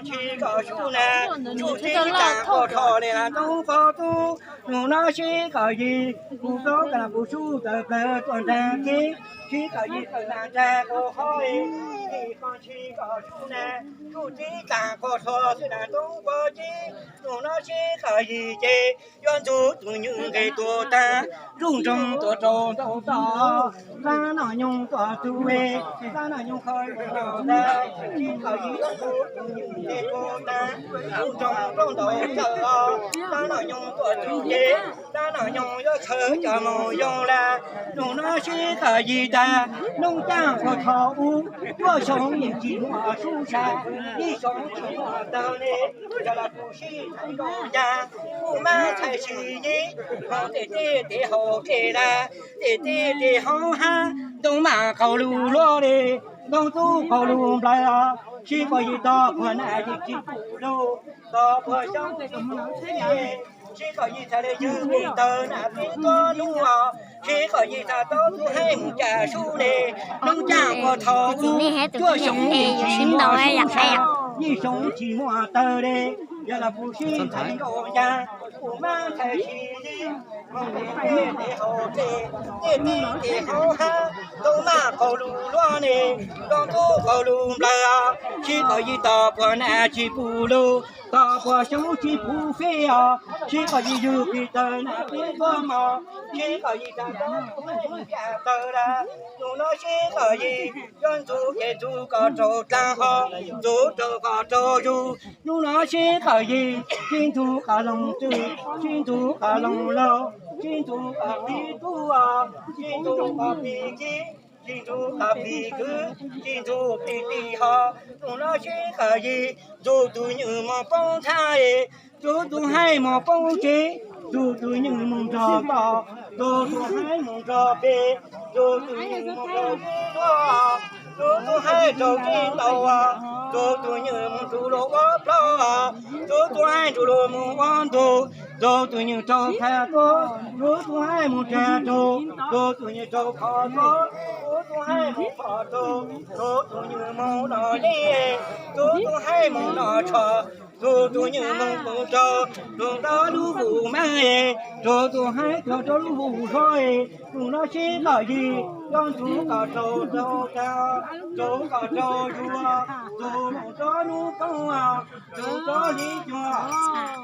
Tsis kom sub na, sub tib taag quas rho le na tub quas tub. Nug no sib kom yig, kuv plaub kas kuv sub tawm plawg tuaj nraag kib. Sib kom yig tawm nraag quas qhov, yig qhov tsis kom sub na, sub tib taag quas rho xwb na tub quas tub. Nug no sib kom yig ces yuav ntxug tus nywj nqes tuaj taag, zuj nroog tuaj rau ntau tod. Dlaab noj nyoog tuaj txug, dlaab noj nyoog qhov ntag, sib kom yig yuav ntxug tus nywj nqes tuaj taag, zuj nroog rau ntau tod. Dlaab noj nyoog tuaj txug ces dlaab noj nyoog yuav tshawb cov moog yoog lawm. Nug no sib kom yig tag, noob caaj quas tho ub, cuaj xyoo yeej tsis muaj sub sab, yim xyoo tsis muaj tawg le. Yog lawm kuv sib ntxaiv nkaus ncaag, kuv mab ntxhais Siv Yig, moog tej teb tes hauv dlej lawm, tej teb tes hauv hab, ntoo maj qaug lug luaj le, ntoo tub qaug lug nplawg os. Sib kom yig tog puag nam yeej tsis pum lug, tog puag xyoob tsis pum feb. Sib kom yig txhad le ywg pim tawg nam peb tuab nub os. Sib kom yig txhad tub tub haij moog ca sub le, noob caaj quas tho ub, cuaj xyoo yeej tsis muaj sub sab, yim xyoo tsis muaj tawg le. Yog lawm kuv sib ntxaiv nkaus ncaag, kuv mab ntxhais Siv Yig, moog tej teb tes hauv dlej, tej teb tes hauv hab, ntoo maj qaug lug luaj le, ntoo tub qaug lug nplawg os. Sib kom yig tog puag nam tsis pum lug, tog puag xyoob tsis pum feb os. Sib kom yig ywg pim tawg nam peb tuab mos, sib kom yig txhad tub tub haij moog ca tawg lawm. Nug no sib kom yig yuav ntxug kev ntxug kom raug dlaag hov, ntxug raug kom raug zug. Nug no sib kom yig sib ntxug qas loog twg, sib ntxug qas loog laug, sib ntxug qas pig tub os, sib ntxug qas pig kib, sib ntxug qas pig kwv, sib ntxug pig tim hov. Nug no sib kom yig ntxug tus nywj moog poob nthab, ntxug tus haij moog poob tsev, ntxug tus nywj moog nrog tod, ntxug tus haij moog nrog peg, ntxug tus nywj moog raug teb luaj, ntxug tus haij raug teb ntau, ntxug tus nywj moog nrug luag ua plaub, ntxug tus haij nrug luag moog ua ntug, ntxug tus nywj raug thaj tuab, ntxug tus haij moog thaj raug, ntxug tus nywj raug phom tuab, ntxug tus haij moog phom raug, ntxug tus nywj moog noj yeeb, ntxug tus haij moog noj tshom, ntxug tus nywj moog pum raug, ntxug rau lub vus maab, ntxug tus haij tuag rau lub vus hlob. Nug no sib kom yig yuav ntxug kom raug raug tag, ntxug kom raug yuag, ntxug moog rau nub poob, ntxug rau hli cuag.